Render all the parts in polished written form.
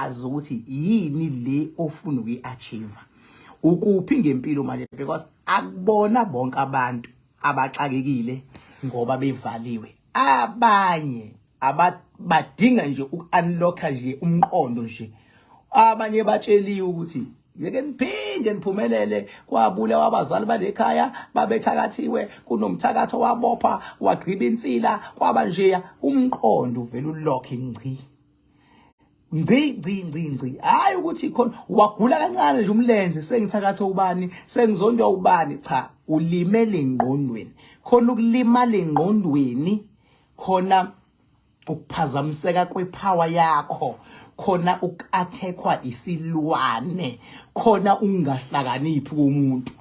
Wazi ukuthi yini le ofuna ukuyi-achieve, ukuphi ngempilo manje, because akubona bonke abantu abaxakekile ngoba bevaliwe. Abanye abadinga nje uku-unlocka nje umqondo nje. Abanye batsheliwe ukuthi ngeke niphinde niphumelele, kwabulawa abazali balekhaya, babethakathiwe, kunomthakatho wabopha wagqiba insila, kwaba njeya. Umqondo uvela ulokhe ngci ngci ngci ngci ngci. Hayi ukuthi khona wagula kancane nje umlenze, sengithakatha ubani, sengizondwa ubani. Cha, ulimele engqondweni. Khona ukulimala engqondweni, khona ukuphazamiseka kwepower yakho, khona uku-attackwa isilwane, khona ungahlakaniphi komuntu,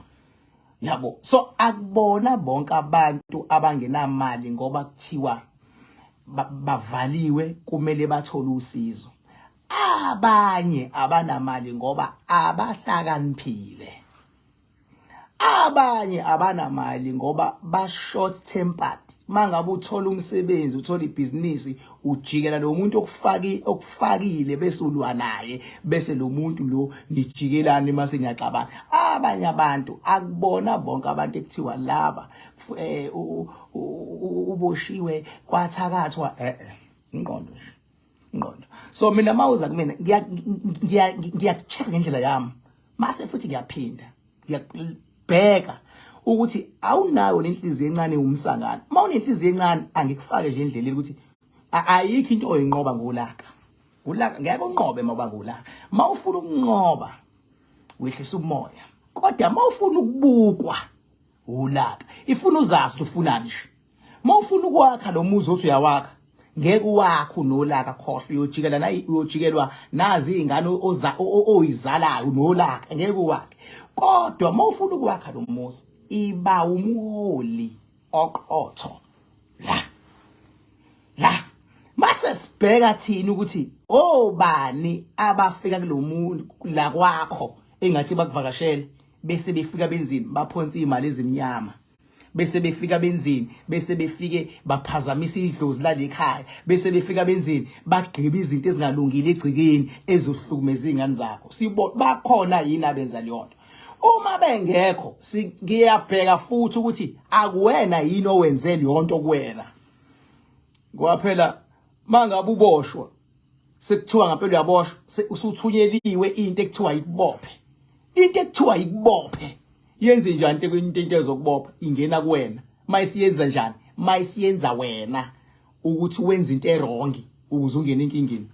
yabo. So akubona bonke abantu abangenamali ngoba kuthiwa bavaliwe kumele bathole usizo. Abanye abanamali ngoba abahlakaniphile. Abanye abanamali ngoba ba short tempered. Mangabe uthola umsebenzi, uthola ibhizinisi, ujikela lo muntu okufaki okufakile, bese ulwa naye, bese lo muntu lo nijikelane mase niyaxabana. Abanye abantu, akubona bonke abantu ekuthiwa laba uboshiwe, kwathakathwa. Ingqondo nje, ingqondo. So mina mawuza kumina, ngiyakucheck ngendlela yami, mase futhi ngiyaphinda ngiyabheka ukuthi awunayo nenhliziyo encane, umsangano. Uma unenhliziyo encane, angikufake nje endleleni ukuthi ayikho into oyinqoba ngolaka. Ulaka ngeke unqobe uma ngolaka. Uma ufuna ukunqoba, wehlisa umoya, kodwa uma ufuna ukubukwa ulaka, ifuna uzazi ukuthi ufunani nje. Uma ufuna ukwakha lo muzi othi uyawakha, ngeke uwakhe unolaka, khohlwa, uyojikela na, uyojikelwa nazi izingane oyizalayo unolaka, ngeke uwakhe. Kodwa uma ufuna ukwakha lo muzi, iba umuholi oqotho. La la mase sibheka thina ukuthi obani abafika kulomuntu la kwakho engathi bakuvakashele, bese befika benzini, baphonsa imali ezimnyama, bese befika benzini, bese befike baphazamisa idlozi lalekhaya, bese befika benzini, bagqiba izinto ezingalungile egcikeni ezohlukumeza izingane zakho. Sibo bakhona yini abenza leyo nto? Uma bengekho, ngiyabheka futhi ukuthi akuwena yini owenze leyo nto kuwena. Ngoba phela mangabe uboshwa, sekuthiwa ngempela uyaboshwa, usuthunyeliwe into ekuthiwa ikubophe. Into ekuthiwa ikubophe yenze njani? Into ezokubopha ingena kuwena. Mayisiyenza njani? Mayisiyenza wena ukuthi wenze into e-wrong ukuze ungene enkingeni.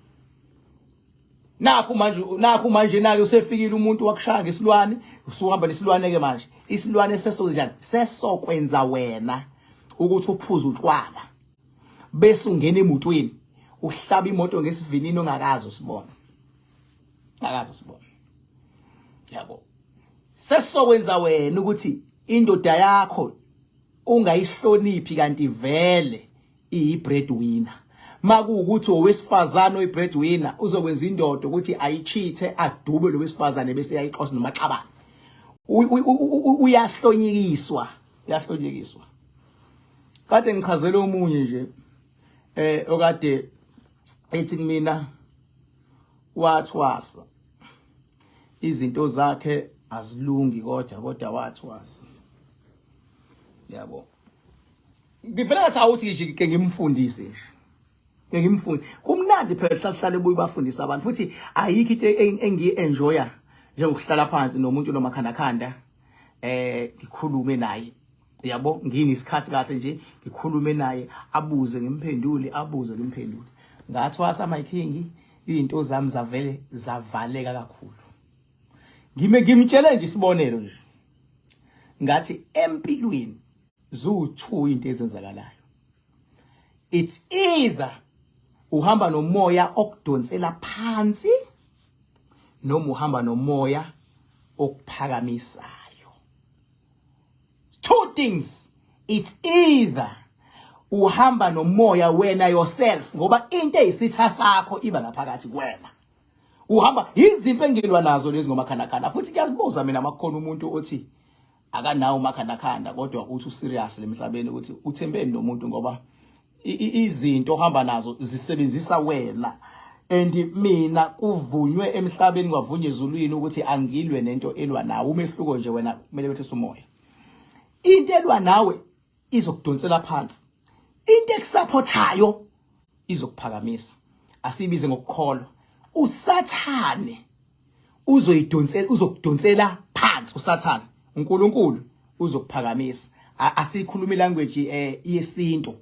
Nakhu manje, nakhu manje, nake usefikile umuntu wakushaya ngesilwane, usuhamba nesilwane ke manje. Isilwane seso njani? Sesokwenza wena ukuthi uphuze utshwala, bese ungena emotweni, uhlaba imoto ngesivinini ongakazi usibona, ngakazi usibona, yabo. Sesokwenza wena ukuthi indoda yakho ungayihloniphi, kanti vele iyi-breadwinner. Makuwukuthi owesifazane oyi-breadwinner, uzokwenza indoda ukuthi ayichithe, adube lo wesifazane, bese yayixosha noma xabane. Uyahlonyikiswa, uyahlonyikiswa. Kade ngichazela omunye nje okade ethi kumina wathwasa, izinto zakhe azilungi, kodwa wathwasa, yabo. Ngivela ngathi awuthi nje ke ngimfundise nje, ke ngimfunde. Kumnandi phela, hlala ebuye bafundisa abantu. Futhi ayikho into engiyi-enjoya njengokuhlala phansi nomuntu nomakhandakhanda, ngikhulume naye, yabo. Nginesikhathi kahle nje, ngikhulume naye, abuze ngimphendule, abuze ngimphendule. Ngathwasa, my king, izinto zami zavele zavaleka kakhulu. Ngime ngimtshele nje isibonelo nje, ngathi empilweni zu-two into ezenzakalayo. It's either uhamba nomoya okudonsela phansi noma uhamba nomoya okuphakamisayo. Two things. It's either uhamba nomoya wena yourself, ngoba into eyisitha sakho iba ngaphakathi kuwena. Uhamba izimpi engilwa nazo lezi ngomakhandakhanda. Futhi kuyazibuza mina, makukhona umuntu othi akanawo umakhandakhanda kodwa uthi userious lemhlabeni, ukuthi uthembeni lo muntu, ngoba izinto ohamba nazo zisebenzisa wena. And mina kuvunywe emhlabeni kwavunywa ezulwini ukuthi angilwe nento elwa nawe. Umehluko nje wena kumele wehlise umoya. Into elwa nawe izokudonsela phansi. Into ekusupportayo izokuphakamisa. Asibize ngokukholwa. Usathane uzoyidonsela uzokudonsela phansi usathane. uNkulunkulu uzokuphakamisa. Asikhuluma ilanguage eh yesintu.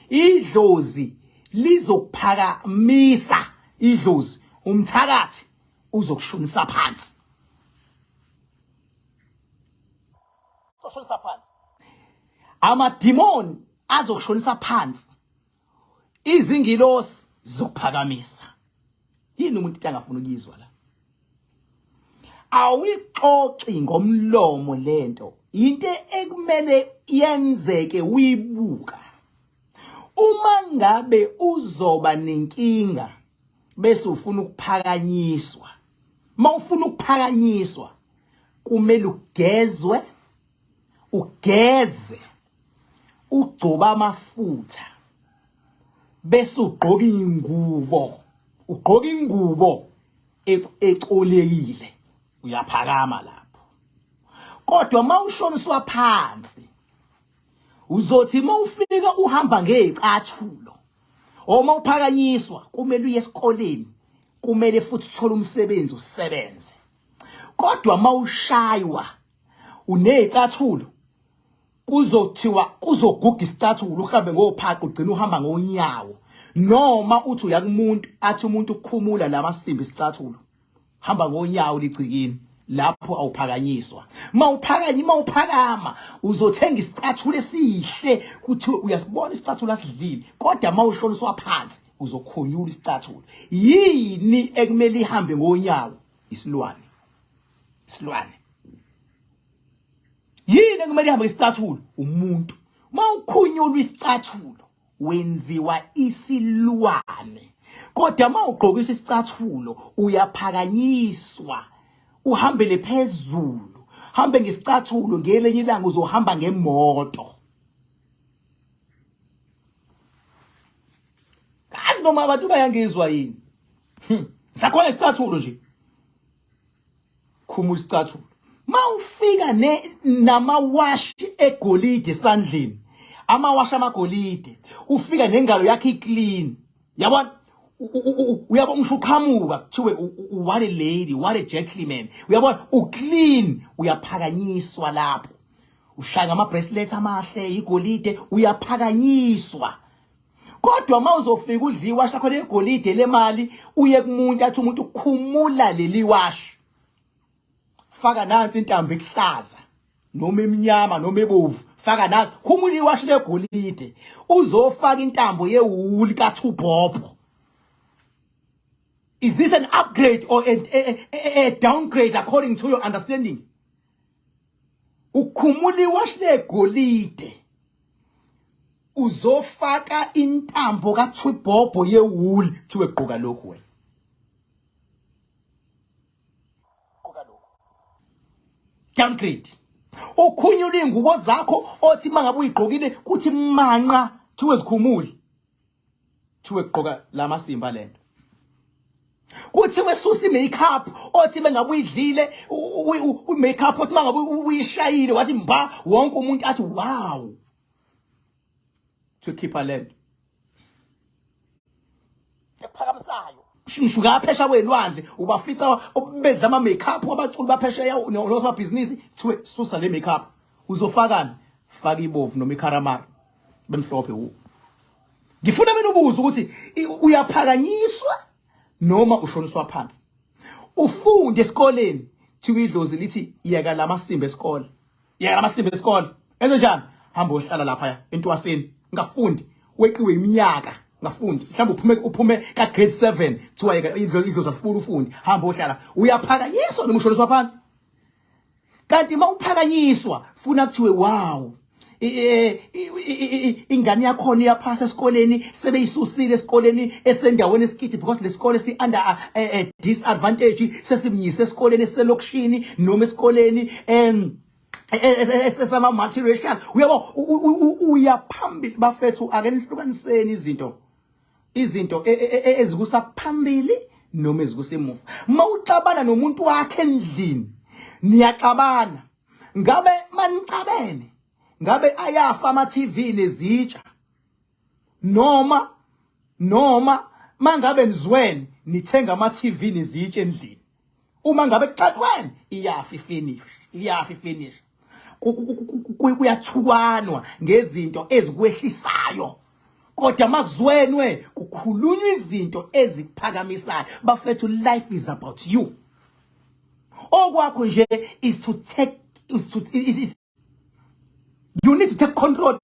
Idlozi lizokuphakamisa idlozi umthakathi uzokushonisa phansi. Uzokushonisa phansi. Amadimoni azokushonisa phansi. Izingilosi zokuphakamisa. Yini umuntu angafuni ukuyizwa la? Awuyixoxi ngomlomo lento. Into ekumele yenzeke uyibuka. Uma ngabe uzoba nenkinga bese ufuna ukuphakanyiswa. Mawufuna ukuphakanyiswa kumele ugezwe ugeze ugcoba amafutha bese ugqoka ingubo ugqoka ingubo ecolekile uyaphakama lapho kodwa mawushoniswa phansi uzothi mawufika uhamba ngezicathulo uma uphakanyiswa kumele uye esikoleni kumele futhi uthole umsebenzi usebenze kodwa mawushaywa unezicathulo kuzothiwa kuzoguga isicathulo uhambe ngophaqa ugcina uhamba ngonyawo noma uthi uya kumuntu athi umuntu ukukhumula lamasimba isicathulo hamba ngonyawo ligcikini lapho awuphakanyiswa mawuphakanye mawuphakama uzothenga isicathulo esihle kuthiwe uyasibona isicathulo asidlile kodwa mawushoniswa phansi uzokhunyula isicathulo yini ekumele ihambe ngonyawo isilwane isilwane yini ekumele ihambe ngesicathulo umuntu mawukhunyulwa isicathulo wenziwa isilwane kodwa mawugqokisa isicathulo uyaphakanyiswa uhambele phezulu hambe ngesicathulo ngelinye ilanga uzohamba ngemoto kazi noma abantu bayangizwa yini sakhona isicathulo nje khumula isicathulo mawufika ne namawashi egolide esandleni amawashi amagolide ufika nengalo yakhe iclean yabona uyabona ngisho uqhamuka kuthiwe what a lady what a gentleman uyabona uclean uyaphakanyiswa lapho ushaya ngama bracelet amahle igolide uyaphakanyiswa kodwa uma uzofika udla iwashi lakho legolide lemali uye kumuntu athi umuntu khumula leli washi faka nansi intambo ekuhlaza noma emnyama noma ebovu faka nansi khumula iwashi legolide uzofaka intambo yewuli kathubhobho Is this an upgrade or a downgrade according to your understanding? Ukhumula iwashi legolide uzofaka intambo kathwibhobho yewuli kuthiwe gqoka lokhu wena gqoka lokhu downgrade ukhunyula ingubo zakho othi mangabe uyigqokile kuthi manqa kuthiwe zikhumule kuthiwe gqoka lamasimba lento kuthiwe susa i-makeup othi bengabe uyidlile i-makeup othi mangabe uyishayile wathi mba wonke umuntu athi wow to khipha lento ekuphakamisayo ngisho ngaphesha kwelwandle ubafica benza ama makeup abaculi baphesheya nosomabhizinisi kuthiwe susa le makeup uzofakani faka ibovu noma ikharamara bemhlophe wu ngifuna mina ubuze ukuthi uyaphakanyiswa noma ushoniswa phansi ufunde esikoleni thiwa idlozi lithi yeka lamasimba esikole yeka lamasimba esikole enze njani hamba uyohlala lapha entwaseni ngafundi weqiwe iminyaka ngafundi mhlawumbe uphume uphume ka grade 7 kuthiwa yeka idlozi alifuni ufundi hamba uyohlala uyaphakanyiswa noma ushoniswa phansi kanti uma uphakanyiswa funa kuthiwe wow ingane yakhona iyaphasa esikoleni sebeyisusile esikoleni esendaweni esikithi because lesikole si under disadvantage sesimnyise esikoleni eselokishini noma esikoleni esesama multiracial uyabo uya phambili bafethu ake nihlukaniseni izinto. Izinto e, e, e, ezikusa phambili noma ezikusemuva. Mawuxabana nomuntu wakhe endlini, niyaxabana. Ngabe manicabene, ngabe ayafa ama TV nezitsha noma mangabe nizwene nithenga ama TV nezitsha endlini. Uma ngabe kuxatshwene iyafa ifinish, iyafa ifinish. Kuyathukwanwa ngezinto ezikwehlisayo. Kodwa makuzwenwe kukhulunywa izinto ezikuphakamisayo. Bafethu, life is about you. Okwakho nje is to take is to is, is, you need to take control.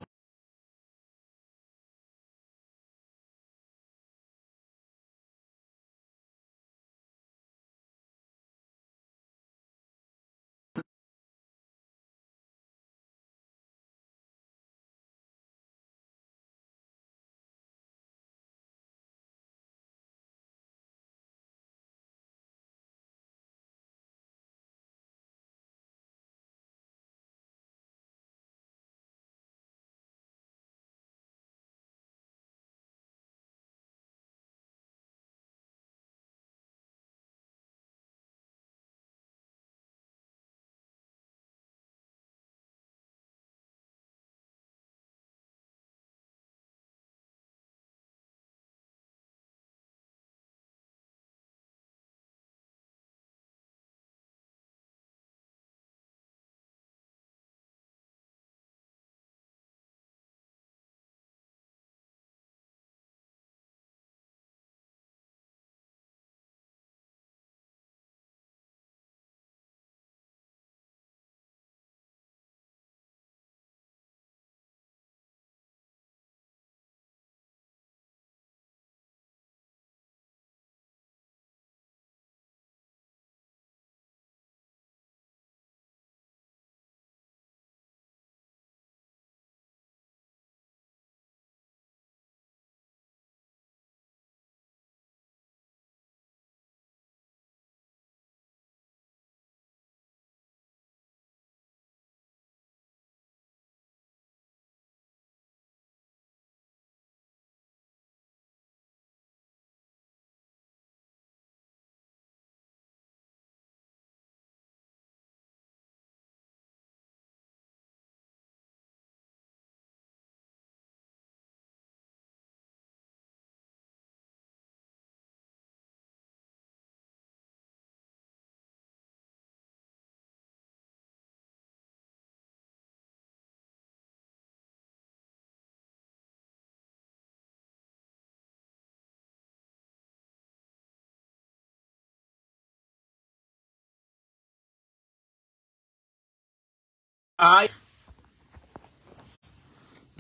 Hayi,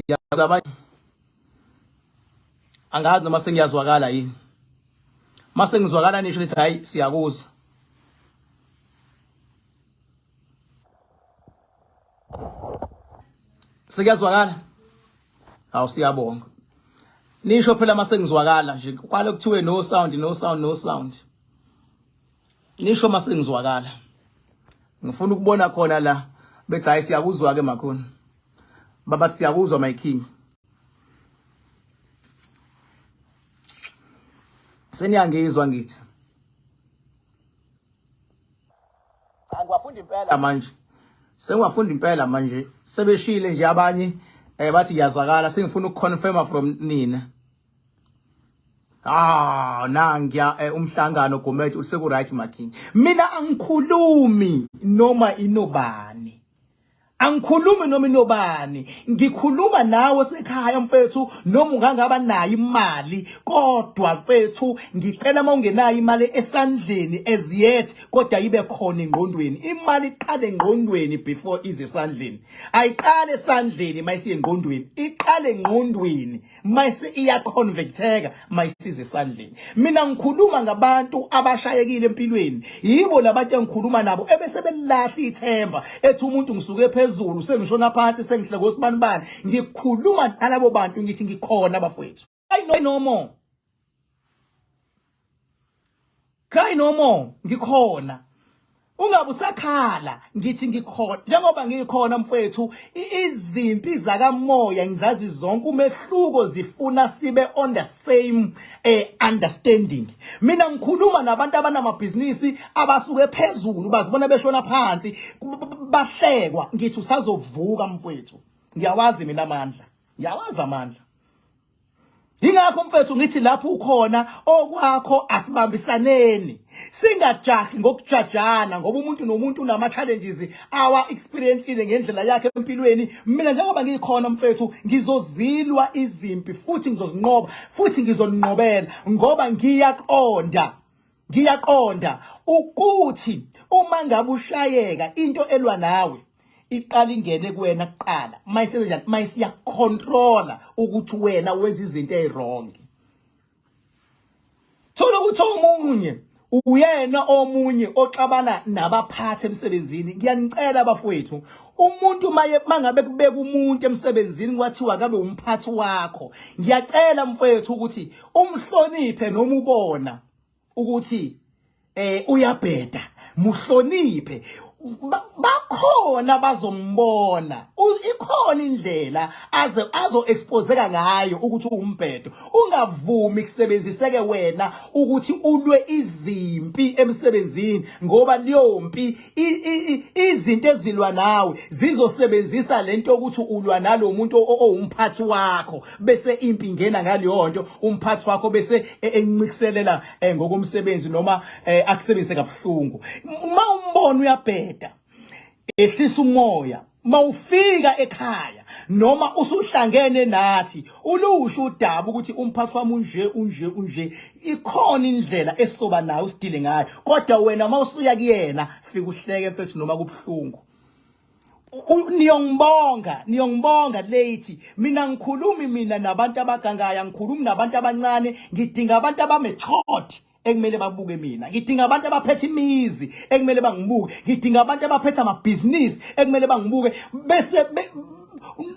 ngiyazaba, angazi noma sengiyazwakala yini. Mase ngizwakala nisho nithi hayi siyakuzwa. Sekuyazwakala? Hawu, siyabonga. Nisho phela mase ngizwakala nje kwale kuthiwe no sound, no sound, no sound. Nisho mase ngizwakala. Ngifuna ukubona khona la bethi hayi siyakuzwa ke makhona. Baba siyakuzwa my king. Seniyangizwa ngithi. Cha, ngiwafunda impela manje. Sengiwafunda impela manje. Sebeshile nje abanye bathi ngiyazakala, sengifuna ukuconfirma from nina. Ah, nangiya umhlangano Gumede useku right my king. Mina angikhulumi noma inobani. Angikhulumi noma inobani, ngikhuluma nawe sekhaya mfethu, noma ungangaba nayo imali, kodwa mfethu ngicela uma ungenayo imali esandleni as yet, kodwa ibe khona engqondweni. Imali iqale engqondweni before ize esandleni. Ayiqale esandleni mayisiye engqondweni, iqale engqondweni mayise iyaconvecteka mayisize esandleni. Mina ngikhuluma ngabantu abashayekile empilweni, yibo labantu engikhuluma nabo ebese belahla ithemba, ethi umuntu ngisuke phezulu sengishona phansi, sengihleke osibanibani. Ngikhuluma nalabo bantu, ngithi ngikhona bafowethu. I no more, cry no more, ngikhona. Ungabe usakhala ngithi ngikhona njengoba ngikhona mfwethu izimpi zakamoya ngizazi zonke umehluko zifuna sibe on the same understanding. Mina ngikhuluma nabantu abanamabhizinisi abasuke phezulu bazibona beshona phansi bahlekwa ngithi usazovuka mfwethu. Ngiyawazi mina amandla. Ngiyawazi amandla. Ingakho mfethu ngithi lapho ukhona okwakho asibambisaneni singajahi ngokujajana ngoba umuntu nomuntu unama challenges awa experienceile ngendlela yakhe empilweni. Mina njengoba ngikhona mfethu ngizozilwa izimpi futhi ngizozinqoba futhi ngizonqobela ngoba ngiyaqonda Ngiyaqonda ukuthi uma ngabe ushayeka into elwa nawe iqala ingene kuwena kuqala mayisenza njani mayisiyacontrola ukuthi wena wenza izinto eziwrong. Thola ukuthi omunye uyena omunye oxabana nabaphathi emsebenzini. Ngiyanicela bafowethu, umuntu maye mangabe kubeka umuntu emsebenzini kwathiwa kabe umphathi wakho, ngiyacela mfowethu ukuthi umhloniphe noma ubona ukuthi uyabheda, muhloniphe. Bakhona bazombona, ikhona indlela aze azo exposeka ngayo ukuthi uwumbhedo. Ungavumi kusebenziseke wena ukuthi ulwe izimpi emsebenzini, ngoba leyo mpi izinto ezilwa nawe zizosebenzisa lento ukuthi ulwa nalomuntu owumphathi wakho, bese impi ingena ngaleyo nto, umphathi wakho bese encikiselela ngokomsebenzi noma akusebenzise kabuhlungu. Uma umbona uyabheda, ehlisa umoya. Mawufika ekhaya noma usuhlangene nathi ulusho udaba ukuthi umphathi wami unje unje unje, ikhona indlela esizoba nayo usidile ngayo, kodwa wena mawusuya kuyena fika uhleke mfethu noma kubuhlungu. Niyongibonga, niyongibonga late. Mina ngikhulumi mina nabantu abagangayo, ngikhulumi nabantu abancane, ngidinga abantu abamatured ekumele babuke mina, ngidinga abantu abaphethe imizi ekumele bangibuke, ngidinga abantu abaphethe amabhizinisi ekumele bangibuke, bese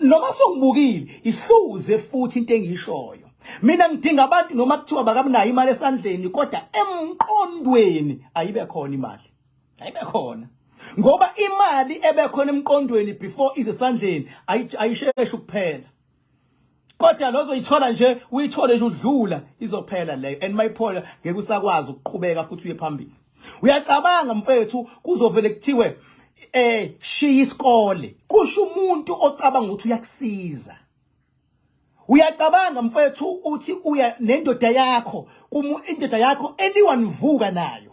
noma songibukile ihluze futhi into engiyishoyo. Mina ngidinga abantu noma kuthiwa bakabunayo imali esandleni, kodwa emqondweni ayibe khona imali, ayibe khona, ngoba imali ebekhona emqondweni before ize esandleni ayisheshi ukuphela. Kodwa lozoyithola nje uyithole nje udlula, izophela leyo, and mayiphola ngeke usakwazi ukuqhubeka futhi uye phambili. Uyacabanga mfethu kuzovele kuthiwe shiya isikole, kusho umuntu ocabanga ukuthi uyakusiza. Uyacabanga mfethu uthi uya nendoda yakho, indoda yakho eniwanivuka nayo,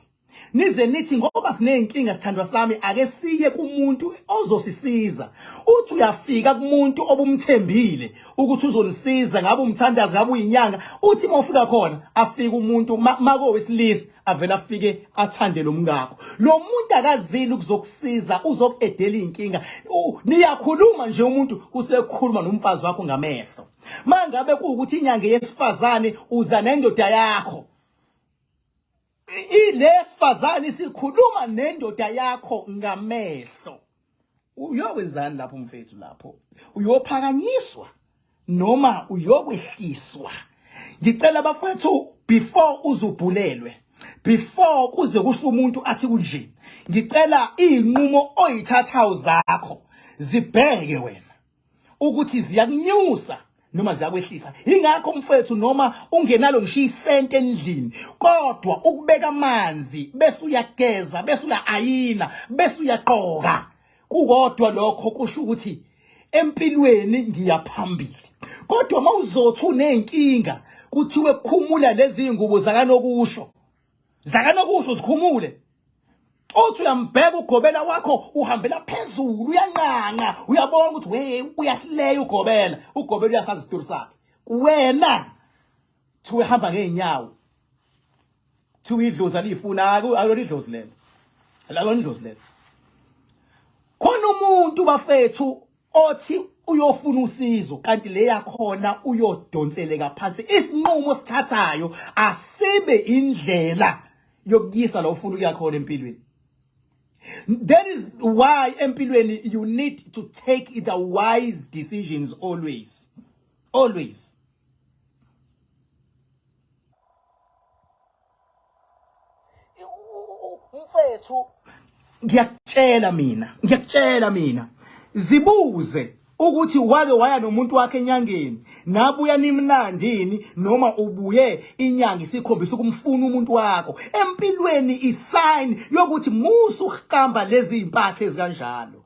nize nithi ngoba sineyinkinga sithandwa sami ake siye kumuntu ozosisiza. Uthi uyafika kumuntu obumthembile ukuthi uzonisiza, ngabe umthandazi ngabe uyinyanga, uthi uma ufika khona afike umuntu makowesilisa avele afike athande lo mngakho. Lo muntu akazile ukuzokusiza, uzokuedela inkinga. Niyakhuluma nje umuntu usekhuluma nomfazi wakho ngamehlo. Mangabe kuwukuthi inyanga yesifazane uza nendoda yakho, ilesifazane isikhuluma nendoda yakho ngamehlo, uyokwenzani lapho mfethu? Lapho uyophakanyiswa noma uyokwehliswa? Ngicela bafethu, before uzubhulelwe, before kuze kusho umuntu athi kunje, ngicela izinqumo oyithathayo zakho zibheke wena ukuthi ziyakunyusa noma ziyakwehlisa. Ingakho mfethu noma ungenalo ngisho isente endlini, kodwa ukubeka amanzi bese uyageza bese uya-ayina bese uyaqoka, kukodwa lokho kusho ukuthi empilweni ngiyaphambili. Kodwa mawuzothi unenkinga kuthiwe khumula lezi ngubo zakanokusho, zakanokusho zikhumule, uthi uyambheka ugobela wakho uhambela phezulu uyanqanqa, uyabona ukuthi we uyasileya ugobela, ugobela uyasazi isitori sakhe. Wena thiwe hamba ngeenyawo, thiwe idlozi alifuna, akulona idlozi lelo, alona idlozi lelo. Khona umuntu bafethu othi uyofuna usizo, kanti le yakhona uyodonseleka phansi. Isinqumo sithathayo asibe indlela yokuyisa la ufuna ukuya khona empilweni. That is why empilweni you need to take the wise decisions always, always. Mfethu Ngiyakutshela mina, ngiyakutshela mina, zibuze ukuthi wake waya nomuntu wakhe enyangeni nabuya nimnandini noma ubuye inyanga isikhombisa ukumfuna umuntu wakho empilweni, isign yokuthi musu ukuhamba lezi impathe ezikanjalo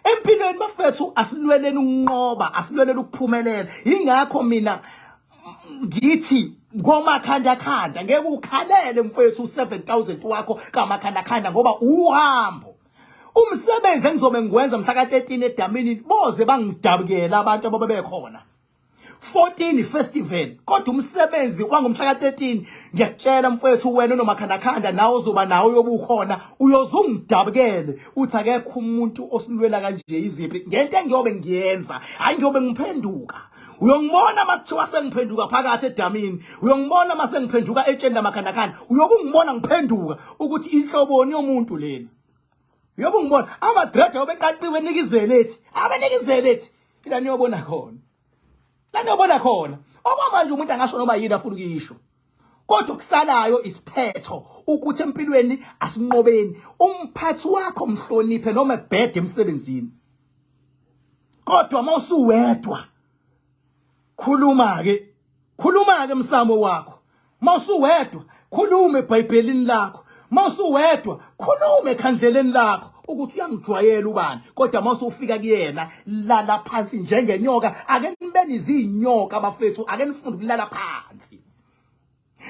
empilweni. Bafethu, asilweleni ukunqoba, asilweleni ukuphumelela. Ingakho mina ngithi ngomakhanda khanda ngeke ukhalele mfethu u7000 wakho kamakhanda khanda, ngoba uhambo umsebenzi engizobe ngiwenza mhla ka-13 edamini, boze bangidabukela abantu ababekhona 14 festival. Kodwa umsebenzi wangomhla ka-13, ngiyakutshela mfowethu, wena onomakhandakhanda nawe uzoba nawe, uyobukhona, uyoze ungidabukele uthi akekho umuntu osilwela kanje iziphi ngento engiyobe ngiyenza. Hayi, ngiyobe ngiphenduka, uyongibona uma kuthiwa sengiphenduka phakathi edamini, uyongibona uma sengiphenduka etsheni lamakhandakhanda, uyobe ungibona ngiphenduka ukuthi inhloboni yomuntu lena. Uyobe ungibona ama-dread ayobe eqaqiwe, enikizele ethi abenikizele ethi ila niyobona khona, la niyobona khona. Okwamanje umuntu angasho noma yini afuna ukuyisho, kodwa kusalayo isiphetho ukuthi empilweni asinqobeni. Umphathi wakho mhloniphe noma ebhede emsebenzini, kodwa mawusuwedwa khuluma ke, khuluma ke emsamo wakho. Mawusuwedwa khuluma eBhayibhelini lakho, mawusuwedwa khuluma ekhandleleni lakho ukuthi uyangijwayela ubani. Kodwa mawusufika kuyena, lala phansi njengenyoka. Ake nibe nizinyoka bafethu, ake nifunde ukulala phansi.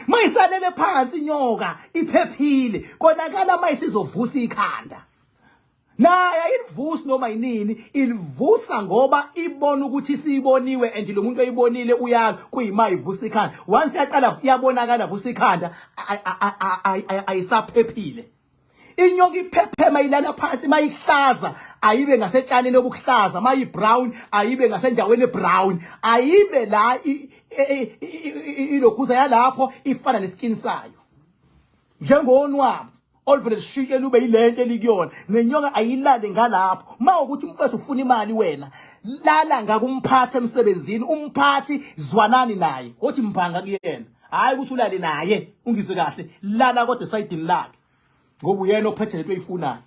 Mayisalele phansi inyoka iphephile, konakala mayisizovusa ikhanda. Naye ayilivusi noma yinini, ilivusa ngoba ibona ukuthi siyiboniwe and lo muntu oyibonile uyalo kuyima ivusa ikhanda. Once yaqala iyabonakala vusa ikhanda, ayisaphephile inyoka. Iphephe mayilala phansi. Mayihlaza ayibe ngasetshanini obukuhlaza, mayi brown ayibe ngasendaweni ebrown, ayibe la ilokhuza yalapho ifana neskin sayo njengonwabu oluvele lishintshe lube yilento elikuyona. Nenyoka ayilale ngalapho. Uma ukuthi umfethu ufuna imali, wena lala ngakumphathi emsebenzini. Umphathi zwanani naye, uthi mbanga kuyena, hayi ukuthi ulale naye. Ungizwe kahle, lala kodwa esayidini lakhe, ngoba uyena ophethe lento oyifunayo.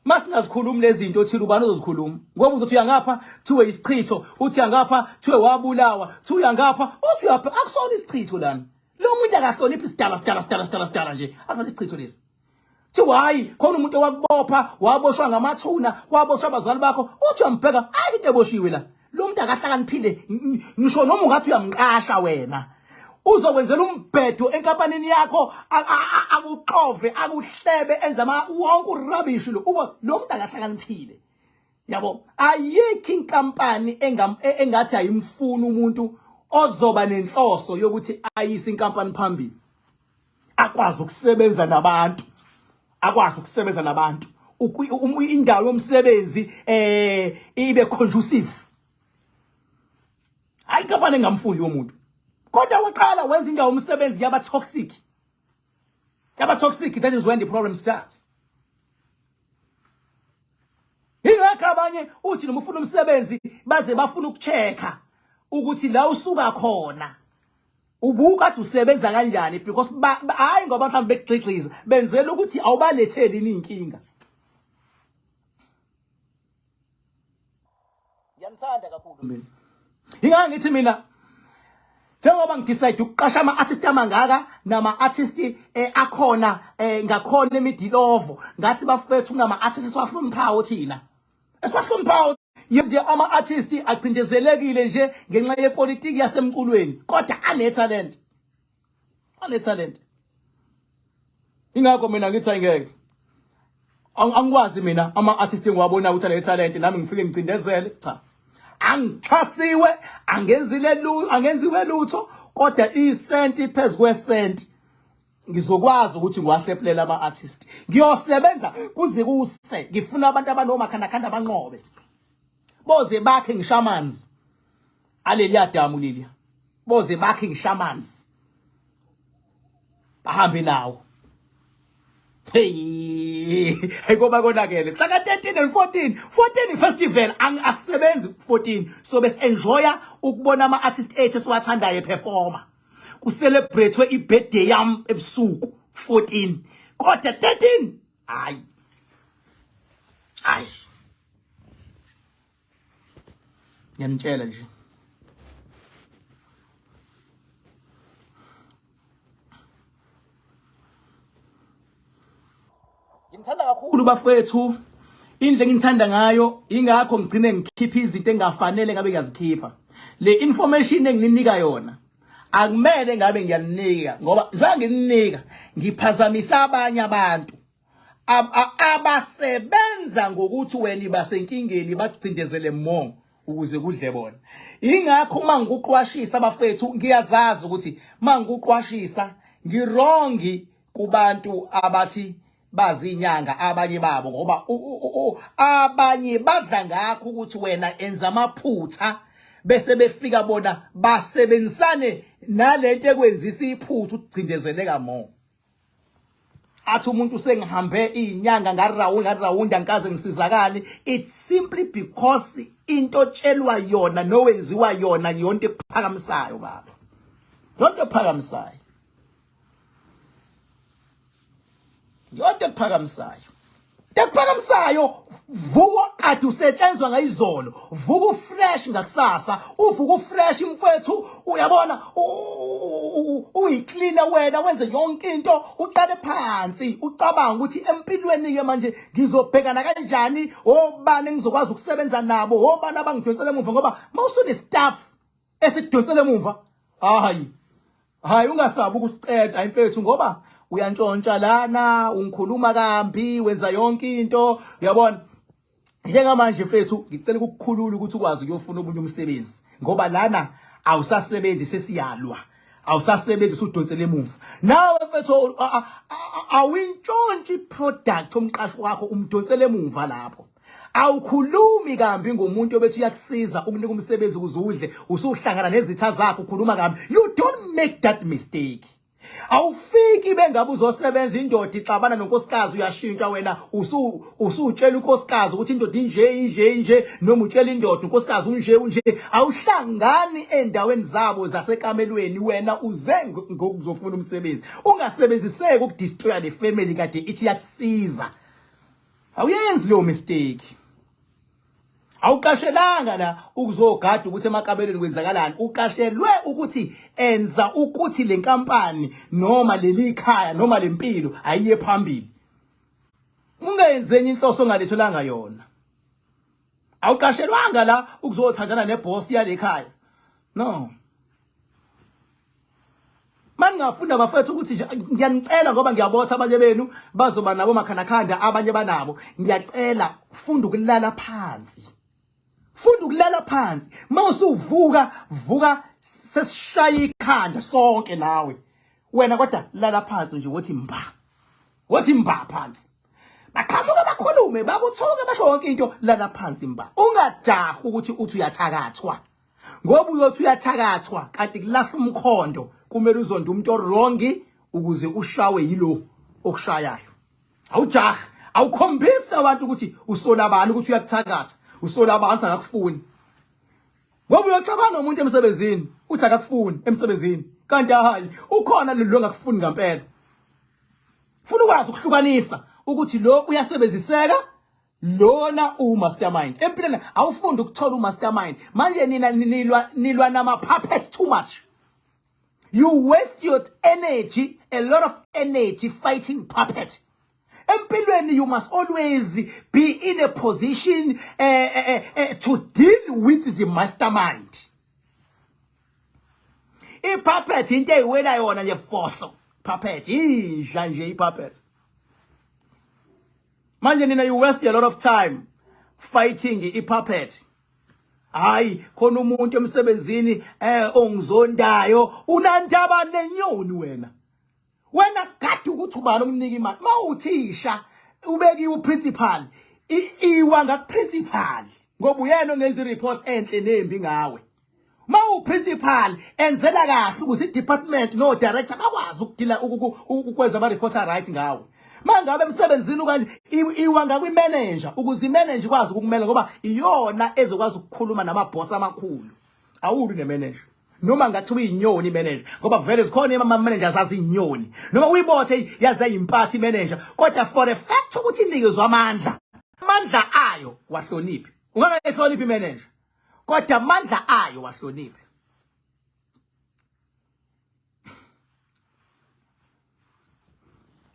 Masingazikhulumi lezi zinto othile, ubani ozozikhuluma? Ngoba uzothi uyangapha kuthiwe isichitho, uthi uyangapha kuthiwe wabulawa, kuthiwe uyangapha, uthi uyapha. Akusona isichitho lana. Lo muntu akahloniphi isidala, sidala, sidala, sidala, sidala nje, akusona isichitho lesi. Kuthiwa hayi, khona umuntu owakubopha, waboshwa ngamathuna, waboshwa abazali bakho. Uthi uyambheka, hayi, into eboshiwe la, lo muntu akahlakaniphile. Ngisho noma ungathi uyamqasha wena, uzokwenzela umbhedo enkampanini yakho, akuxove, akuhlebe, enze ama wonke urubbish lo. Uba lo muntu akahlakaniphile, yabo. Ayikho inkampani engathi ayimfuni umuntu ozoba nenhloso yokuthi ayise inkampani phambili, akwazi ukusebenza nabantu, akwazi ukusebenza nabantu, indawo yomsebenzi ibe conducive. Hayi, inkampani engamfundi yomuntu, kodwa waqala wenza indawo yomsebenzi yaba toxic, yaba toxic, that is when the problem starts. Ingakho abanye uthi noma ufuna umsebenzi baze bafuna ukuchecka ukuthi la usuka khona ubukade usebenza kanjani, because hayi ngoba mhlawumbe bekugxigxiza, benzela ukuthi awubaletheli inkinga. Ngiyanithanda kakhulu mina. Ingake ngithi mina njengoba ngidecide ukuqasha ama-artist amangaka nama-artist akhona ngakhona emidilovo, ngathi bafethu, kunama-artist esiwahloniphayo thina, esiwahloniphayo nje. Ama-artist acindezelekile nje ngenxa yepolitiki yasemculweni, kodwa ane-talent, ane-talent. Ingakho mina ngithi ayingeke, angikwazi mina ama-artist engiwabonayo ukuthi ane-talent nami ngifike ngicindezele. Cha, angixhasiwe, angenzile, angenziwe lutho, kodwa isenti phezu kwesenti ngizokwazi ukuthi ngiwahlephulela ama-artist. Ngiyosebenza kuze kuse. Ngifuna abantu abanomakhandakhanda banqobe, boze bakhe ngisho amanzi aleliya damu leliya, boze bakhe ngisho amanzi bahambe nawo. Hey, ayikoba konakele. Mhla ka-13 and 14, 14 festival asebenzi 14, so bes enjoya ukubona ama artist ethu esiwathandayo eperforma. Kucelebratewe ibirthday yami ebusuku 14 kodwa 13 hayi hayi ngiyanitshela nje. Ngithanda kakhulu bafethu indlela engithanda ngayo, ingakho ngigcine ngikhipha izinto engafanele ngabe ngiyazikhipha. Le information engininika yona akumele ngabe ngiyaninika, ngoba njengoba ngininika ngiphazamisa abanye abantu abasebenza ngokuthi wena ibasenkingeni bakucindezele more ukuze kudle bona. Ingakho uma ngikuqwashisa bafethu, ngiyazazi ukuthi uma ngikuqwashisa ngirongi kubantu abathi bazinyanga abanye babo, ngoba abanye badla ngakho ukuthi wena enza amaphutha bese befika bona basebenzisane nalento ekwenzisa iphutha ukugcindezeleka more. Athi umuntu sengihambe izinyanga ngarawunda ngarawunda ngikaze ngisizakale, it's simply because into otshelwa yona nowenziwa yona yonke ekuphakamisayo baba, yonke ekuphakamisayo, yonke ekuphakamisayo, ekuphakamisayo. Vuka kade usetshenzwa ngayizolo, vuka ufresh ngakusasa, uvuka ufresh mfethu, uyabona uyicleaner wena, wenze yonke into, uqale phansi ucabanga ukuthi empilweni ke manje ngizobhekana kanjani, obani engizokwazi ukusebenza nabo, obani abangidonsela emuva, ngoba mawusune staff esikudonsela emuva, hayi hayi ungasabi ukusiceda hayi mfethu, ngoba uyantshontsha lana, ungikhuluma kambi, wenza yonke into, uyabona. Njengamanje mfethu ngicela ukukukhulula ukuthi ukwazi ukuyofuna omunye umsebenzi, ngoba lana awusasebenzi, sesiyalwa, awusasebenzi, usudonsela emuva nawe mfethu, awintshontshi product omqashi wakho, umdonsela emuva lapho. Awukhulumi kambi ngomuntu obethi uyakusiza ukunika umsebenzi ukuze udle, usuhlangana nezitha zakho ukhuluma kambi. You don't make that mistake. Awufiki bengabe uzosebenza, indoda ixabana nonkosikazi, uyashintsha wena, usutshela unkosikazi ukuthi indoda inje inje inje, noma utshela indoda unkosikazi unje unje. Awuhlangani endaweni zabo zasekamelweni, wena uze ngokuzofuna umsebenzi. Ungasebenziseki ukudestroya le family kade ithi yakusiza. Awuyenzi leyo mistake. Awuqashelanga la ukuzogada ukuthi emakabelweni kwenzakalani, uqashelwe ukuthi enza ukuthi le nkampani noma leli khaya noma lempilo ayiye phambili. Ungenze enye inhloso ongalethelanga yona. Awuqashelwanga la ukuzothandana neboss yale khaya. No. Maningafunda bafethu ukuthi nje ngiyanicela, ngoba ngiyabotha abanye benu bazoba nabo makhanakhanda, abanye banabo. Ngiyacela, funda ukulala phansi. Funda ukulala phansi. Mawusuvuka vuka sesishaya ikhanda sonke nawe. Wena kodwa lala phansi nje, wothi mba. Wothi mba phansi. Baqhamuka bakhulume bakuthuke basho yonke into, lala phansi mba. Ungajahi ukuthi uthi uyathakathwa. Ngoba uyothi uyathakathwa kanti kulahla umkhondo, kumele uzonde umuntu orongi ukuze ushawe yilo okushayayo. Awujahi, awukhombisi abantu ukuthi usola bani ukuthi uyakuthakatha, usola abantu akakufuni. Ngoba uyoxabana nomuntu emsebenzini, uthi akakufuni emsebenzini, kanti hayi ukhona lo ongakufuni ngempela. Funa ukwazi ukuhlukanisa ukuthi lo uyasebenziseka, lona umastermind. Empilweni awufundi ukuthola umastermind. Manje nina nilwa nama puppets too much. You waste your energy, a lot of energy fighting puppet. Empilweni you must always be in a position to deal with the mastermind. I-puppet into eyiwela yona nje fohlo. Puppet inja nje i-puppet. Manje nina you waste a lot of time fighting i-puppet. Hayi khona umuntu emsebenzini ongizondayo, unandaba nenyoni wena. Wena gada ukuthi ubani omnika imali. Mawuthisha ubekiwe uprincipal, iwa ngakuprincipal ngoba uyena ongenza ireport enhle nembi ngawe. Mawuprincipal enzela kahle ukuze i-department no director bakwazi ukudila ukwenza ama reports right ngawe. Mangabe emsebenzini ukanje iwa ngakwi-manager ukuze i-manager ikwazi ukukumela, ngoba iyona ezokwazi ukukhuluma namaboss amakhulu. Awuli ne-manager. Noma ngathi uyinyoni manager, ngoba vele zikhona ama managers azinyoni. Noma uyibothe yaze yimpatha manager, kodwa for a fact ukuthi inikezwa amandla. Amandla ayo wahloniphi. Ungangayihloniphi manager. Kodwa amandla ayo wahloniphi.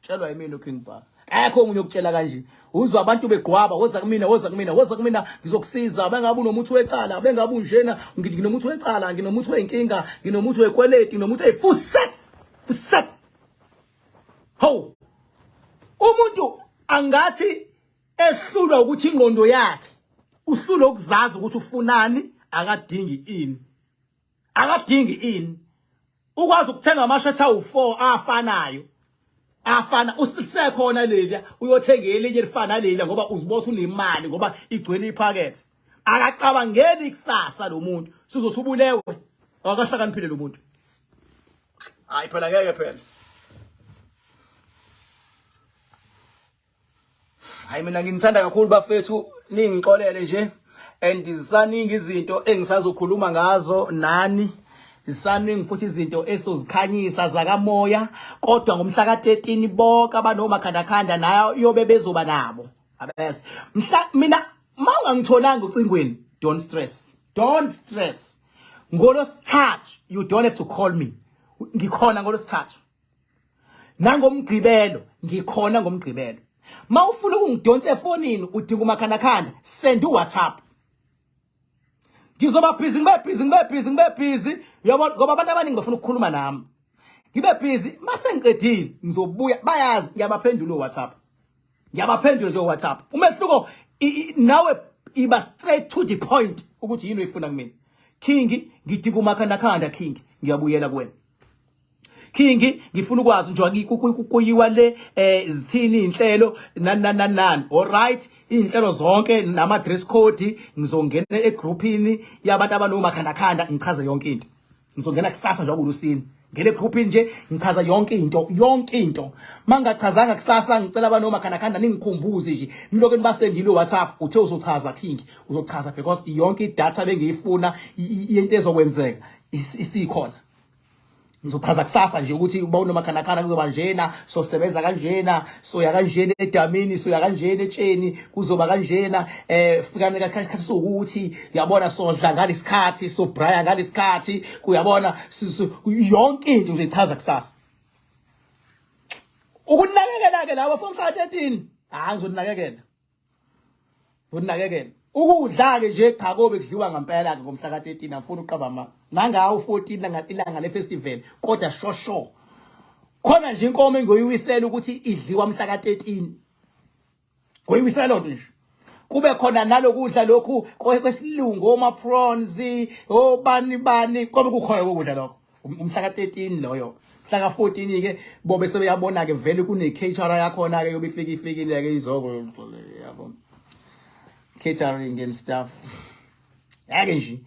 Tshelwa yimina uKing Bhaka. Akekho omunye okutshela kanje. Uzwa abantu begqwaba, woza kumina, woza kumina, woza kumina, ngizokusiza. Bengabe unomuthi wecala, bengabe unjena, nginomuthi wecala, nginomuthi wenkinga, nginomuthi wekweleti, nginomuthi eyifusek. Fusek. Ho. Umuntu angathi ehlulwa ukuthi ingqondo yakhe uhlulwa ukuzazi ukuthi ufunani, akadingi ini. Akadingi ini. Ukwazi ukuthenga amashethi awu4 afanayo. Afana usisekhona leliya uyothenga elinye elifana leliya ngoba uzibotha unemali ngoba igcwele iphakethe. Akacabangeli ikusasa lo muntu. Sizothi ubulewe. Akahlakaniphile lo muntu. Hayi phela ngeke phela. Hayi mina nginithanda kakhulu bafethu, ningixolele nje and zisaningi izinto engisazokhuluma ngazo nani. Zisaningi futhi izinto esozikhanyisa zakamoya, kodwa ngomhla ka-13 bonke abanomakhandakhanda nayo yobe bezoba nabo. Abese mhla mina mawungangitholanga ucingweni, don't stress. Don't stress. Ngolosithathu you don't have to call me. Ngikhona ngolosithathu. Nangomgqibelo ngikhona ngomgqibelo. Mawufuna ukungidonsa efonini udinga umakhandakhanda, send uWhatsApp. Ngizoba busy, ngibe busy, ngibe busy, ngibe busy. Uyabona ngoba abantu abaningi bafuna ukukhuluma nami. Ngibe busy mase ngiqedile ngizobuya, bayazi ngiyabaphendula uWhatsApp. Ngiyabaphendula nje uWhatsApp. Umehluko nawe iba straight to the point ukuthi yini oyifuna kumina. King ngidinga umakhandakhanda King, ngiyabuyela kuwena. King ngifuna ukwazi nje kuyiwa le zithini inhlelo nani nani nani. All right, inhlelo zonke nama dress code, ngizongena egroupini yabantu abanomakhandakhanda ngichaze yonke into. Ngizongena kusasa nje okulusini. Ngene egroupini nje ngichaza yonke into, yonke into. Mangachazanga kusasa ngicela abanomakhandakhanda ningikhumbuze nje. Nilokho nibasendile uWhatsApp uthe uzochaza King, uzochaza because yonke idatha bengiyifuna into ezokwenzeka isikhona. Ngizochaza kusasa nje ukuthi uba unomakhandakhanda kuzoba njena, sosebenza kanjena, soya kanjena edamini, soya kanjena etsheni, kuzoba kanjena, fikane kasikhathi sokuthi uyabona sodla ngalesikhathi, sobraya ngalesikhathi, uyabona yonke into ngizoyichaza kusasa. Ukunakekela ke lawo from 13, hayi ngizonakekela. Unakekela. Ukudla ke nje cha kobe kudliwa ngempela ke ngomhla ka-13, angifuni uqaba ma. Nangawo 14 ilanga le festival, kodwa shosho. Khona nje inkomo engoyiwisela ukuthi idliwa mhla ka-13. Ngoyiwisela lonto nje. Kube khona nalokudla lokhu kwesilungu, oma prawns, obani bani, kobe kukhona lokudla lokho. Umhla ka-13 loyo. Mhla ka-14 ke bobe sebeyabona ke vele kune caterer yakhona ke yobe ifike ifikile ke izoko yabo. Catering and stuff. Yake nje.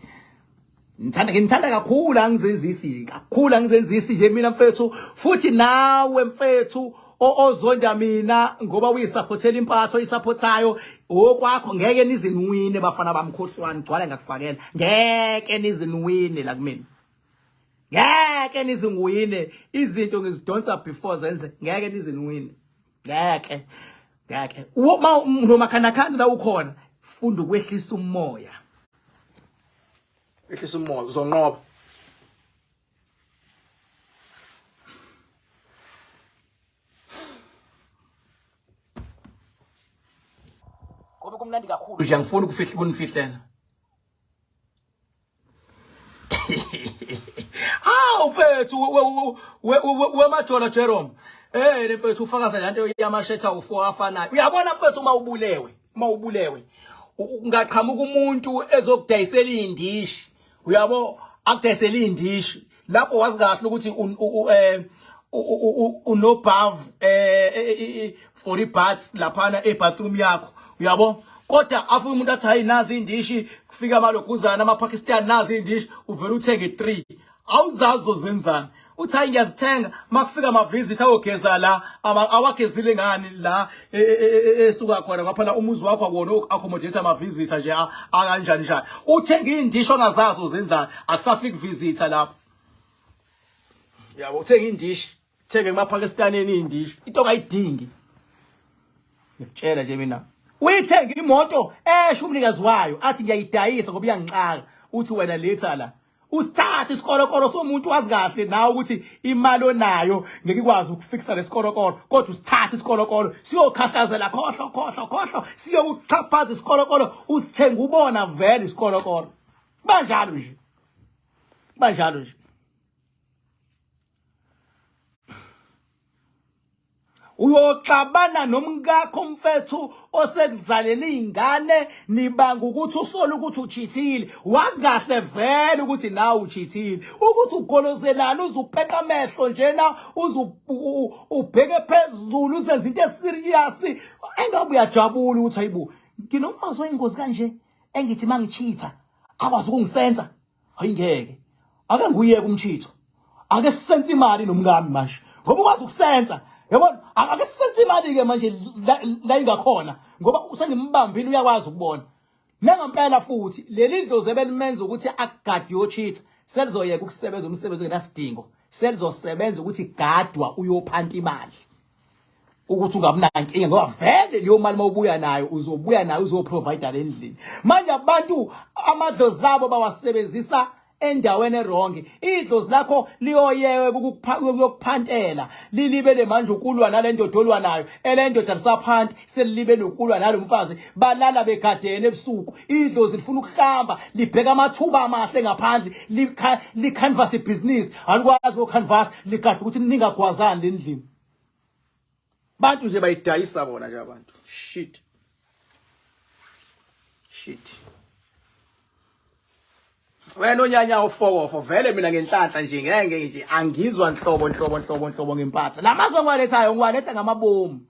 Ngithanda kakhulu, angizenzisi nje kakhulu, angizenzisi nje mina mfethu. Futhi nawe mfethu ozonda mina ngoba uyisupportela impatho oyisupportayo okwakho, ngeke nizinwine bafana bamkhohlwani, gcwala ngakufakela, ngeke nizinwine la kumina, ngeke nizinwine. Izinto ngizidonsa before zenze, ngeke nizinwine, ngeke, ngeke. Uma nomakhandakhanda la ukhona, funda ukwehlisa umoya, ehlisa umoya, uzonqoba. Ngoba kumnandi kakhulu nje, angifuni ukufihla ukunifihlela. Hawu mfethu wemajola Jerome. Le mfethu ufakaza lento yamashetha u4 afanayo. Uyabona mfethu uma ubulewe, uma ubulewe ungaqhamuka umuntu ezokudayisela indishi. Uyabo, akudayisela indishi. Lapho wazi kahle ukuthi unobhavu for ibath laphana ebathroom yakho. Uyabo? Kodwa afike umuntu athi hayi nazi indishi, kufika amaloguzana amaPakistan nazi indishi, uvela uthenge 3. Awuzazi uzenzani. Uthi hayi ngiyazithenga makufika ama-visit ayogeza la awagezile ngani la esuka khona ngoba phela umuzi wakho akuwona uku-accommodate ama-visitor nje akanjani njani. Uthenga iy'ndishi ongazazi uzenzani, akusafiki visitor lapho. Yabo uthenga indishi, thenge kumaPakistaneni iy'ndishi, into ongayidingi. Ngikutshela nje mina. Uyithenge imoto esho umnikazi wayo athi ngiyayidayisa ngoba iyangixaka. Uthi wena letha la. Usithathe isikorokoro somuntu wazi kahle nawe ukuthi imali onayo ngeke ikwazi ukufikisa lesikorokoro kodwa usithathe isikorokoro siyokhahlazela khohlo khohlo khohlo siyokuxhaphaza isikorokoro usithenga ubona vele isikorokoro. Banjalo nje. Banjalo nje. Uyoxabana nomkakho mfethu osekuzalela izingane nibanga ukuthi usola ukuthi uchithile. Wazi kahle vele ukuthi nawe uchithile. Ukuthi ugolozelana uzupheqa amehlo njena uzu ubheke phezulu uzenza into eserious. Engabe uyajabula ukuthi hayibo nginomfazi oyingozi kanje engithi mangichitha akwazi ukungisenza. Hayi ngeke. Ake nguyeke umchitho. Ake sisense imali nomkami manje. Ngoba ukwazi ukusensa. Yabona ake sisense imali ke manje la ingakhona ngoba usengimbambile uyakwazi ukubona. Nangempela futhi leli dlozi ebelimenza ukuthi akugade uyochitha selizoyeka ukusebenza umsebenzi ongenasidingo selizosebenza ukuthi gadwa uyophanta imali. Ukuthi ungabi nankinga ngoba vele leyo mali mawubuya nayo uzobuya nayo uzoprovide le ndlini. Manje abantu amadlozi abo bawasebenzisa endaweni erongi. Idlozi lakho liyoyeka ukukuphantela lilibele manje ukulwa nale ndoda olwa nayo, ele ndoda lisaphanti selilibele ukulwa nalo mfazi, balala begadene ebusuku. Idlozi lifuna ukuhlamba, libheka amathuba amahle ngaphandle, licanvas ibhizinisi, alikwazi ucanvas, ligade ukuthi ningagwazani lendlini. Bantu nje bayidayisa bona nje abantu. Shit. Shit. Wena onyanya ufokofo vele mina ngenhlanhla nje ngeke nje angizwa nhlobo nhlobo nhlobo nhlobo ngempatha. Lamazwi engiwalethayo ngiwaletha ngamabomu.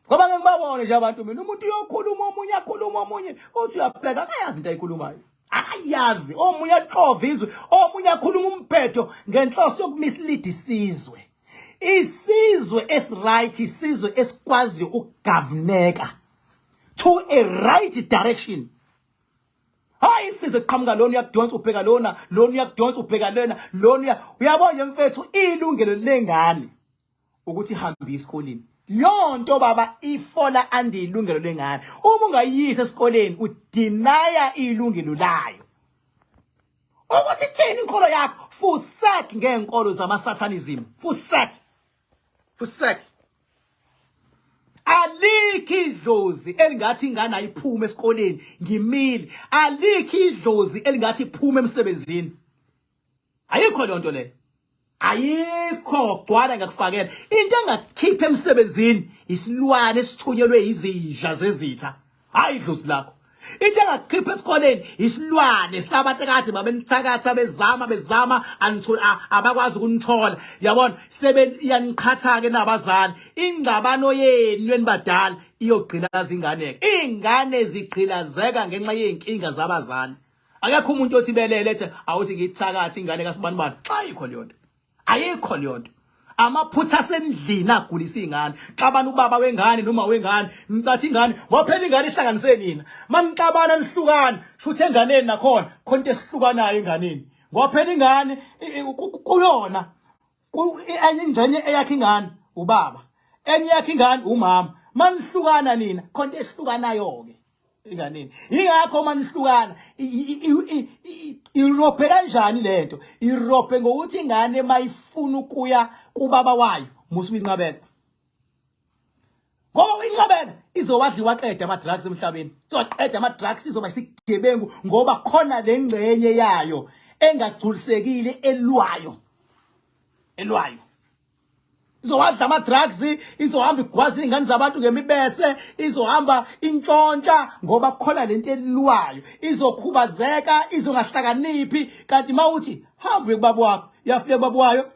Ngoba ngeke ngibabone nje abantu mina umuntu uyokhuluma omunye akhuluma omunye uthi uyabheka akayazi into ayikhulumayo. Akayazi omunye axova izwe omunye akhuluma umbhedo ngenhloso yokumislead isizwe. Isizwe esiright, isizwe esikwaziyo ukugoverneka to a right direction. Hayi isizwe qhamuka lona uyakudonsa ubheka lona, lona uyakudonsa ubheka lena, lona uyabona nje mfethu ilungelo lengane ukuthi ihambe esikoleni. Yonto baba ifola andi ilungelo lengane. Uma ungayiyisa esikoleni udenia ilungelo layo. Ukuthi ithini inkolo yakho? Fusek ngenkolo zama satanism. Fusek. Fusek. Alikho idlozi elingathi ingane ayiphume esikoleni ngimile. Alikho idlozi elingathi iphume emsebenzini. Ayikho leyo nto leyo. Ayikho gcwala ngakufakela. Into engakukhipha emsebenzini isilwane esithunyelwe izinja zezitha. Hayi idlozi lakho. Into engakukhipha esikoleni isilwane sabantu kade babenithakatha bezama bezama anithola abakwazi ukunithola. Yabona sebeyaniqhatha ke nabazali. Ingxabano yenu enibadala iyogqilaza ingane. Ingane zigqilazeka ngenxa yezinkinga zabazali. Akekho umuntu othi belele ethi awuthi ngithakathi ingane kasibanibani. Xa ayikho leyo nto. Ayikho leyo nto. Amaphutha asendlini agulisa ingane. Xabana ubaba wengane noma wengane, nicathi ingane, ngoba phela ingane ihlanganise nina. Manixabana nihlukana, shuthi enganeni nakhona khona into esihlukanayo enganeni. Ngoba phela ingane kuyona enye ingxenye eyakhe ingane ubaba, enye yakhe ingane umama. Manihlukana nina khona into esihlukanayo ke. Enganeni. Yingakho uma nihlukana irobhe kanjani lento? Irobhe ngokuthi ingane mayifuna ukuya kubaba wayo musu uyinqabela. Ngoba uyinqabela izowadla iwaqeda ama drugs emhlabeni. Izowaqeda ama drugs izoba isigebengu ngoba khona lengcenye yayo engagculisekile elwayo. Elwayo. Izowadla ama drugs, izohamba igwaza izingane zabantu ngemibese, izohamba intshontsha ngoba khona lento elwayo, izokhubazeka, izongahlakaniphi. Kanti mawuthi hamba uye kubaba wakho, uyafika kubaba wayo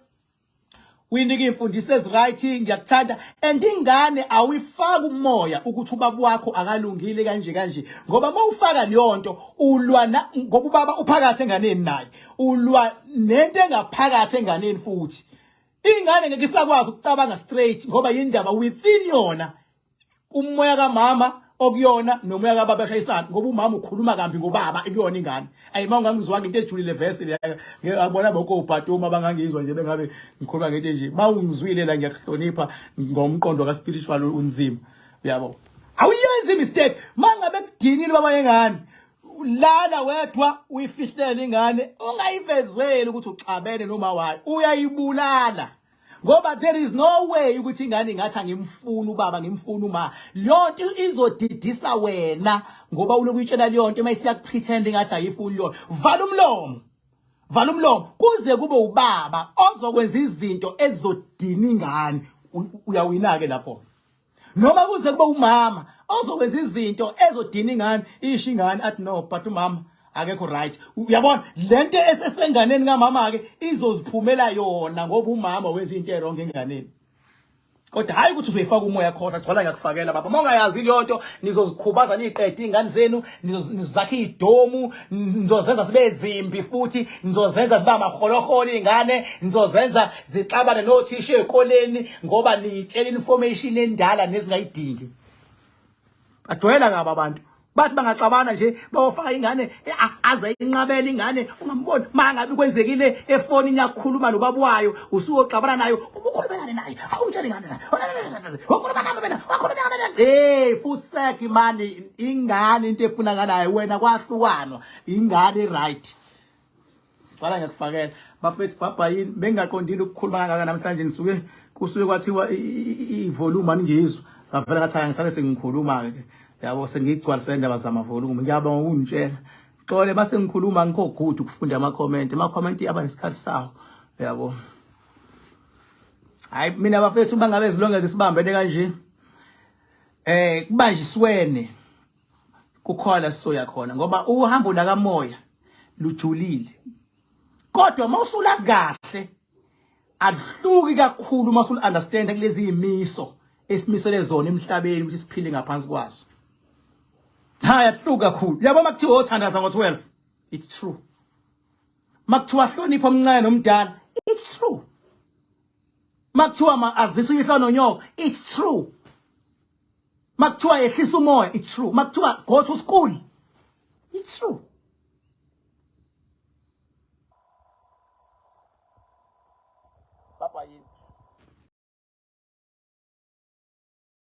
uyinika iy'mfundiso eziright, ngiyakuthanda. And ingane awuyifaki umoya ukuthi ubaba wakho akalungile kanje kanje, ngoba uma ufaka leyo nto ulwa ngoba ubaba uphakathi enganeni naye, ulwa nento engaphakathi enganeni futhi. Ingane ngeke isakwazi ukucabanga straight ngoba yindaba within yona umoya kamama okuyona nomoya kababa eshayisana ngoba umama ukhuluma kambi ngobaba ekuyona ingane. Ayi uma ungangizwanga into ejulile verse ngiyabona bonke obhatuma bangangizwa nje bengabe ngikhuluma ngento nje. Mawungizwile la ngiyakuhlonipha ngomqondo ka spiritual unzima. Uyabo? Awuyenzi mistake mangabe kudinile baba yengane lala wedwa uyifihlele ingane ungayivezeli ukuthi uxabene noma wayo uyayibulala ngoba there is no way ukuthi ingane ingathi angimfuni ubaba ngimfuni uma leyonto izodidisa wena ngoba uloku uyitshela leyonto uma isiyakupretend ingathi ayifuni leyo vala umlomo vala umlomo kuze kube ubaba ozokwenza izinto ezizodina ingane uyawina ke lapho noma kuze kube umama ozokwenza izinto ezodina ingane isho ingane athi no but umama akekho right uyabona lento esesenganeni kamama ke izoziphumela yona ngoba umama wenza into erong enganeni kodwa hayi ukuthi uzoyifaka umoya khona gcwala ngiyakufakela baba uma ungayazi leyo nto nizozikhubaza niyiqede iy'ngane zenu nizakha iy'domu nizozenza zibe zimbi futhi nizozenza zibe amaholoholo iy'ngane nizozenza zixabane nothisha ey'koleni ngoba niyitshela information endala nezingayidingi bajwayela kabi abantu bathi bangaxabana nje bayofaka ingane eh, aze inqabele ingane ungamboni mangabe kwenzekile efonini yakhuluma nobaba wayo usuyoxabana nayo ubukhulumelane naye awungitshela ingane naye ukhuluma nami wena wakhuluma nami hey fusek mani ingane into efunakalayo wena kwahlukanwa ingane right Qala ngiyakufakela. Bafethu bhabha yini bengingaqondile ukukhuluma kangaka namhlanje ngisuke kusuke kwathiwa i-volume aningizwa. Ngavela ngathi angisale sengikhuluma ke. Yabo sengigcwalisa indaba zama volume. Ngiyabonga ukungitshela. Xole base ngikhuluma ngikho good ukufunda ama comment. Ama comment aba nesikhathi sawo. Yabo. Hayi mina bafethu bangabe zilonge zisibambene kanje. Eh kubanjiswene kukhona sisoya khona ngoba uhambo lakamoya lujulile kodwa mawusulazi kahle aluhluki kakhulu uma usul understand kulezi imiso esimisele zona emhlabeni ukuthi siphile ngaphansi kwazo hayi ahluka kakhulu yabo makuthiwa othandaza ngo-12 it's true makuthiwa hlonipha omncane nomdala it's true makuthiwa ma azisa uyihlo nonyoko it's true makuthiwa yehlisa umoya it's true makuthiwa go to school it's true baba yini.